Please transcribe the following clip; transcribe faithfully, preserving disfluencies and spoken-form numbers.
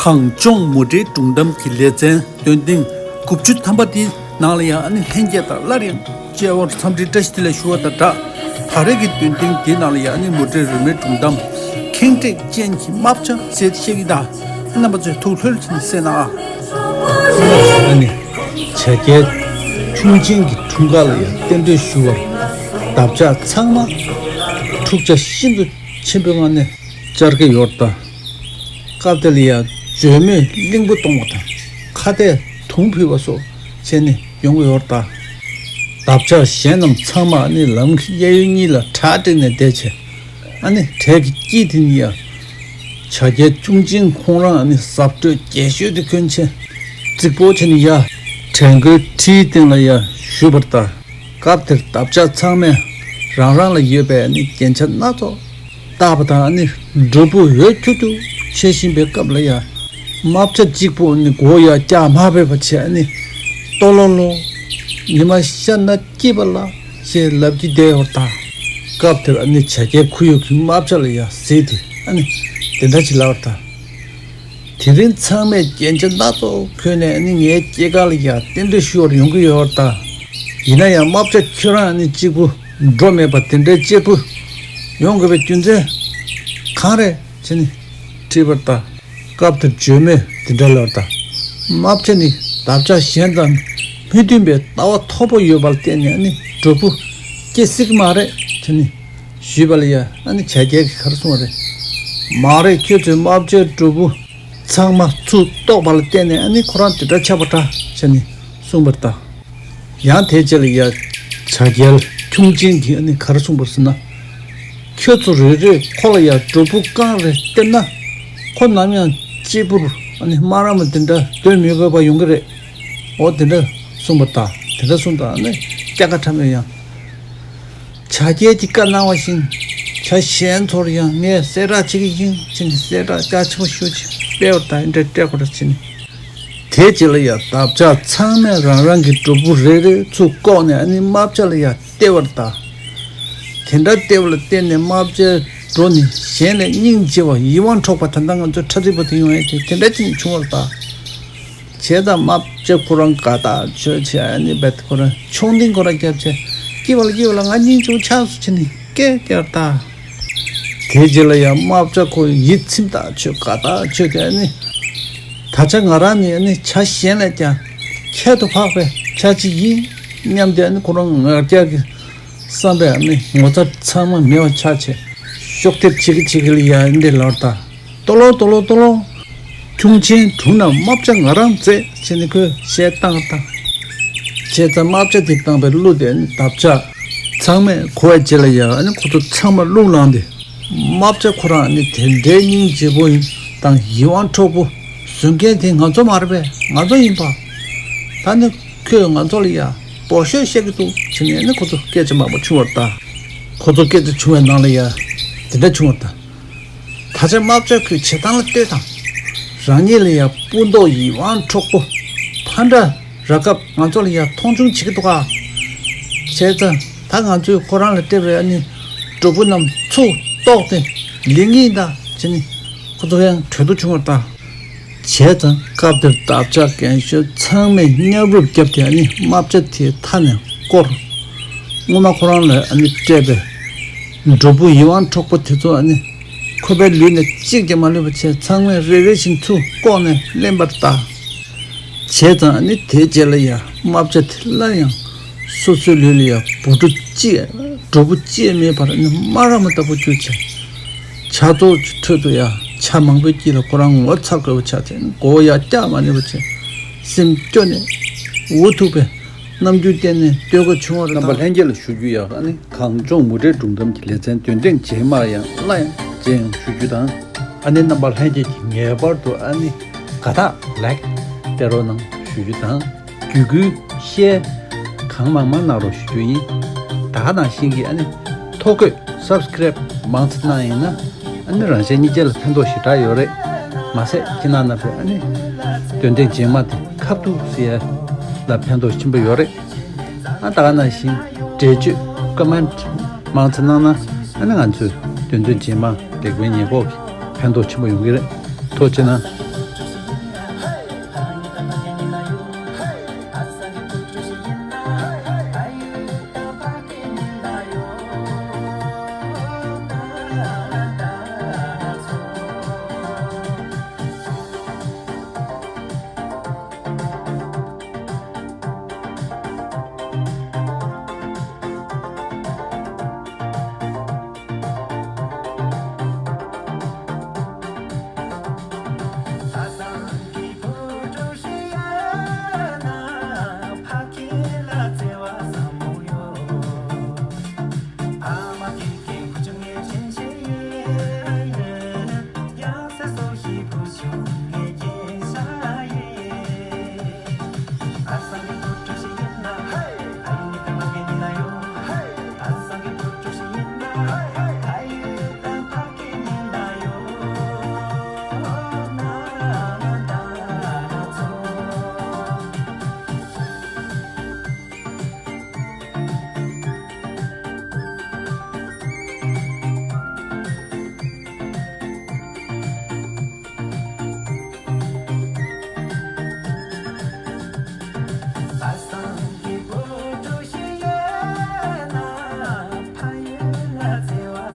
གངས་ལྗོངས་མུ་འབྲེལ་སྒྲུང་གཏམ་གྱི་ལེ་ཚན་འདོན་ཐེངས་དགུ་བཅུ་ཐམ་པ་དེའི་ནང་ལ་ཡང་ཨ་ནི་ལྷན་རྒྱས་དང་སླར་ཡང་མཇལ་བར་འཚམས་འདྲི་བཀྲ་ཤིས་བདེ་ལེགས་ཞུ་བ་དང་སྦྲགས། ད་རེས་ཀྱི་འདོན་ཐེངས་དེའི་ནང་ལ་ཡང་ཨ་ནི་མུ་འབྲེལ་རིས་མེད་སྒྲུང་གཏམ་ཁེངས་དྲེགས་ཅན་གྱི་རྨ་བྱ་ཟེར་ཏེ་བཤད་ཀྱི་གདའ། རྣམ་པ་ཚོས་ཐུགས་ལྷོད་ལྷོད་བྱས་ནས་གསན་གནང་ཨ། ཨ་ནི་བྱ་རྒྱལ་ཁྱུང་ཆེན་གྱི་འཁྲུངས་སྐར་ལ་ཡང་རྟེན་འབྲེལ་ཞུ་བར་འདབ་ཆགས་ཚང་མ་འཁྲུག་ཆ་ཤིན་ཏུ་ཆེན་པོའི་ངང་ནས་བཅར་གྱི་ཡོད་ད། སྐབས་དེ་ལ་ཡང་མགྱོགས་མོས་གླིང་བུ་གཏོང་བ་དང་ཁ་གཏད་དུང་ཕུད་པ་སོགས་བྱས་ནས་ཡོང་གི་ཡོད་ད། འདབ་ཆགས་གཞན་རྣམས་ཚང་མ་ནི་ལམ་གྱི་གཡས་གཡོན་གཉིས་ལ་གྲ་སྒྲིག་ནས་བསྡད་བྱས། ཨ་ནི་གྲལ་གྱི་དཀྱིལ་དེ་ནས་ཡང་། བྱ་རྒྱལ་ཁྱུང་ཆེན་ཁོང་རང་ཨ་ནི་གཟབ་སྤྲོས་རྒྱས་ཤོས་དེ་གོན་བྱས། རྫིག་པོ་བྱས་ནས་ཡར། གྲལ་མགོའི་ཁྲིའི་སྟེང་ལ་ཡར་བཞུགས་པར་གདའ། སྐབས་དེར་འདབ་ཆགས་ཚང་མས་རང་རང་ལ་ཡོད་པའི་ཨ་ནི་རྒྱན་ཆ་སྣ་ཚོགས་བཏགས་པ་དང་ཨ་ནི་སྒྲོ་སྤུ་འོད་ཁྱུག་ཁྱུག་མཆེད་བཞིན་པའི་སྐབས་ལ་ཡང་། རྨ་བྱ་གཅིག་པུ་ཨ་ནི་མགོ་ཡར་བཀྱག་མ་ཕེབས་པ་བྱས་ཨ་ནི་ཏོ་ལོ་ལོ། ཉི་མ་ཤར་ན་སྐྱིད་པ་ལ་ཞེས་ལབ་ཀྱིན་བསྡད་ཡོད་ད། སྐབས་དེར་ཨ་ནི་བྱ་རྒྱལ་ཁོ་ཡུག་གི་རྨ་བྱ་ལ་ཡར་གཟིགས་ཏེ་ཨ་ནི་དེ་འདྲ་ཅིག་ལབ་པར་གདའ། དེ་རིང་ཚང་མས་རྒྱན་ཆ་སྣ་ཚོགས་གོན་ནས་ཨ་ནི་ངའི་སྐྱེས་སྐར་ལ་ཡར་རྟེན་འབྲེལ་ཞུ་བར་ཡོང་གི་ཡོད་པར་གདའ། ཡིན་ན་ཡང་རྨ་བྱ་ཁྱོད་རང་ཨ་ནི་གཅིག་པུ་འགྲོ་མེད་པར་དེ་འདྲའི་གཅེར་བུ་ཡོང་དགོས་པའི་རྒྱུ་མཚན་གང་རེད་ཅེས་ནི་དྲིས་པར་གདའ། སྐབས་དེར་མགྱོགས་མོས་དེ་འདྲ་ལབ་པར་གདའ། རྨ་བྱ་ནི་འདབ་ཆགས་གཞན་དང་མི་མཐུན་པའི་ལྟ་བ་མཐོ་པོ་ཡོད་པ་ལ་བརྟེན་ནས་ཨ་ནི་སྒྲོ་སྤུ་སྐྱེ་སྲིད་ཀྱི་མ་རེད་ཅེས་ནི་ཞུས་པ་ལ་ཡང་ཨ་ནི་བྱ་རྒྱལ་གྱིས་ག་རེ་གསུངས་པ་རེད། མ་རེད། ཁྱོད་ཚོས་རྨ་བྱའི་སྒྲོ་སྤུ་ཚང་མ་ཚུར་བཏོགས་པ་ལ་བརྟེན་ནས་ཨ་ནི་ཁོ་རང་དེ་འདྲ་ཆགས་པ་འདྲ་ཟེར་ནས་གསུངས་པར་གདའ། ཡང་དེའི་རྗེས་ལ་ཡང་བྱ་རྒྱལ་ཁྱུང་ཆེན་གྱིས་ཨ་ནི་ག་རེ་གསུངས་པ་ཟེར་ན། ཁྱོད་ཚོ་རེ་རེས་ཁོ་ལ་ཡང་སྒྲོ་སྤུ་རྐང་རེ་སྟེར་ན། ཁོ་ནམ་ཡང་གཅེར་བུར་ཨ་ནི་དམར་རམ་དེ་འདྲ་སྡོད་མི་དགོས་པ་ཡོང་གི་རེད། འོ་དེ་འདྲ་གསུངས་པ་དང་དེ་འདྲ་གསུངས་དང་ཨ་ནི་སྐྱ་ཀ་ཁྲ་མོས་ཡང་། བྱ་རྒྱལ་གྱིས་བཀའ་གནང་བ་བཞིན། བྱ་གཞན་ཚོར་ཡང་ངས་གསལ་བསྒྲགས་བྱེད་ཀྱི་ཡིན་ཅེས་ནས་གསལ་བསྒྲགས་རྒྱ་ཆེ་བོ་ཞུ་ཅིང་སྤེལ་བར་དང་འདྲ་སྤྲད་དགོས་རེད་ཟེར་ནས། དེའི་རྗེས་ལ་ཡང་འདབ་ཆགས་ཚང་མས་རང་རང་གི་སྒྲོ་སྤུ་རེ་རེ་ཚུར་བཀོག་ནས་ཨ་ནི་རྨ་བྱ་ལ་ཡང་སྟེར་བར་གདའ། དེ་འདྲ་སྟེར་བ་ལ་བརྟེན་ནས་རྨ་བྱའི་སྒྲོ་ནི་གཞན་ལས་སྙིང་རྗེ་བ་ཡིད་དབང་འཕྲོག་པ་ད་ལྟ་ང་ཚོའི་ཁྲ་ཚིག་པ་དེ་ཡོང་ཡས་དེ་དེ་འདྲ་ཅིག་བྱུང་བར་གདའ། བྱས་ཙང་རྨ་བྱ་ཁོ་རང་དགའ་ཐག་ཆོད་བྱས་ཨ་ནི་རྦད་ཁོ་རང་མཆོང་ལྡིང་ཁོ་རང་བརྒྱབ་བྱས་སྐྱིད་པ་ལ་སྐྱིད་པ་ལ་ང་སྙིང་རྗེ་བོ་ཆགས་སོང་བྱས་ནས་སྐད་རྒྱག་གདའ། དེའི་རྗེས་ལ་ཡང་རྨ་བྱ་ཁོ་ཡིད་ཚིམ་ཐག་ཆོད་དགའ་ཐག་ཆོད་དེ་ཨ་ནི། ད་ཆ་ང་རང་ནི་ཨ་ནི་བྱ་གཞན་ལས་ཀྱང་ཁྱད་དུ་འཕགས་པའི་བྱ་ཅིག་ཡིན་སྙམ་སྟེ་ཨ་ནི་ཁོ་རང་ང་རྒྱལ་གྱི་བསམ་པའི་ཨ་ནི་ངོ་མཚར་ཚང་མ་མེད་པ་ཆགས་བྱས་གཤོག་ལྡེབ་བྱེད་ཀྱི་བྱེད་ཀྱི་ལ་ཡ་ཨ་ནི་ལབ་ད། ཏོ་ལོ་ཏོ་ལོ་ཏོ་ལོ། ཁྱུང་ཆེན་དྲུང་ན་རྨ་བྱ་ང་རང་མཛད་ཅེས་ནི་ཁོས་གཞས་བཏང་བཏང་། བྱས་ཙང་རྨ་བྱ་དེ་བཏང་པའི་གླུ་དེ་ནི་འདབ་ཆགས་ཚང་མས་གོ་བའི་རྗེས་ལ་ཡང་ཨ་ནི་ཁོ་ཚོ་ཚང་མ་རླུང་ལངས་ཏེ། རྨ་བྱ་ཁོ་རང་ནི་དེ་འདྲའི་སྙིང་རྗེ་པོ་ཡིན་དང་ཡིད་དབང་འཕྲོག་པོ་བཟོ་མཁན་དེ་ང་ཚོ་མ་རེད་པས། ང་ཚོ་ཡིན་པ། ད་ནི་ཁོས་ང་ཚོ་ལ་ཡང་འབོ་ཤོད་བཤད་ཀྱི་འདུག་ཅེས་ནི་ཨ་ནི་ཁོ་ཚོ་སྐད་ཆ་མང་པོ་བྱུང་བར་གདའ། ཁོ་ཚོ་སྐད་ཆ་བྱུང་བའི་ནང་ལ་ཡང་དེ་འདྲ་བྱུང་བར་གདའ། ད་ཆ་རྨ་བྱ་ཁོས་བྱེད་སྟངས་ལ་ལྟོས་དང་། རང་ཉིད་ལ་ཡང་སྤུ་མདོག་ཡིད་དབང་འཕྲོག་པོ་ཕ་འདྲ་རག་སྐབས་ང་ཚོ་ལ་ཡང་མཐོང་ཆུང་བྱེད་ཀྱི་འདུག་ག། བྱས་ཙང་ད་ང་ཚོས་ཁོ་རང་ལ་སྤྲད་པའི་ཨ་ནི་སྒྲོ་སྤུ་རྣམས་ཚུར་བཏོགས་ཏེ་ལེན་གྱི་ཡིན་ད་ཅེས་ནི་ཁོ་ཚོ་ཡང་གྲོས་བསྡུར་བྱུང་བར་གདའ། བྱས་ཙང་སྐབས་དེར་འདབ་ཆགས་རྒན་གཞོན་ཚང་མས་མཉམ་རུབ་བརྒྱབ་སྟེ་ཨ་ནི་རྨ་བྱ་དེའི་མཐའ་ནས་བསྐོར། སྔོན་མ་ཁོ་རང་ལ་ཨ་ནི་སྤྲད་པའི་སྒྲོ་སྤུ་ཡིད་དབང་འཕྲོག་པོ་དེ་ཚོ་ཨ་ནི་ཁོ་པའི་ལུས་ནས་གཅིག་ཀྱང་མ་ལུས་པ་བྱས་ཚང་མས་རེ་རེ་བཞིན་ཚུར་བཀོག་ནས་ལེན་པར་གདའ། བྱས་ཙང་ཨ་ནི་དེའི་རྗེས་ལ་ཡང་རྨ་བྱ་དེ་སླར་ཡང་སོ་སོའི་ལུས་ལ་ཡང་སྒྲོ་སྤུ་གཅིག་སྒྲོ་སྤུ་གཅིག་མེད་པར་ཨ་ནི་དམར་རམ་ལྟ་བུ་གྱུར་བྱས། བྱ་ཚོགས་ཀྱི་ཁྲོད་དུ་ཡང་བྱ་མང་པོའི་དཀྱིལ་ལ་ཁོ་རང་ངོ་ཚ་དགོས་པ་ཆགས་ཏེ་མགོ་བོ་ཡར་བཀྱག་མ་ནུས་པ་བྱས། སེམས་སྐྱོ་ནས་འུ་ཐུག་པའི་རྣམ་འགྱུར་བསྟན་ནས་སྡོད་དགོས་བྱུང་བ་རེད། རྣམ་པ་ལྷན་རྒྱས་ལ་ཞུ་རྒྱུ་ཡང་ཨ་ནི་གངས་ལྗོངས་མུ་འབྲེལ་སྒྲུང་གཏམ་གྱི་ལེ་ཚན་འདོན་ཐེངས་རྗེས་མར་ཡང་སླར་ཡང་མཇལ་ཡོང་ཞུ་རྒྱུ་དང་། ཨ་ནི་རྣམ་པ་ལྷན་རྒྱས་ཀྱིས་ངེས་པར་དུ་ཨ་ནི་དགའ་རྟགས་ལའིཀ་སྟེར་རོགས་གནང་ཞུ་རྒྱུ་དང་། བརྒྱུད་སྐུལ་ཤེར་གང་མང་མང་གནང་རོགས་ཞུ་རྒྱུ་ཡིན། ད་ག་ནང་བཞིན་གྱི་ཨ་ནི་ཐོ་འགོད་སབ་སི་ཀེ་རེབ་མང་ཙམ་གནང་ཡིན་ན་ཨ་ནི་རང་གཞན་གཉིས་ཆ་ལ་ཕན་ཐོགས་ཞེ་དྲག་ཡོད་རེད། མ་ཟད་ཁྱེད་རྣམ་པས་ཨ་ནི་འདོན་ཐེངས་རྗེས་མ་དེ་ཁ་ཐུག་ཟེར་ཡ་ལ་ཕན་ཐོགས་ཆེན་པོ་ཡོད་རེད། ཨ་ད་ག་ནང་བཞིན་འགྲེལ་བརྗོད་ཀོ་མེན་ཊི་མང་ཙམ་གནང་ན་ཨ་ནི་ང་ཚོས་འདོན་ཐེངས་རྗེས་མ་ལེགས་སྤེལ་ཉེས་འགོག་གི་ཕན་ཐོགས་ཆེན་པོ་ཡོང་གི་རེད། ཐུགས་རྗེ་གནང་།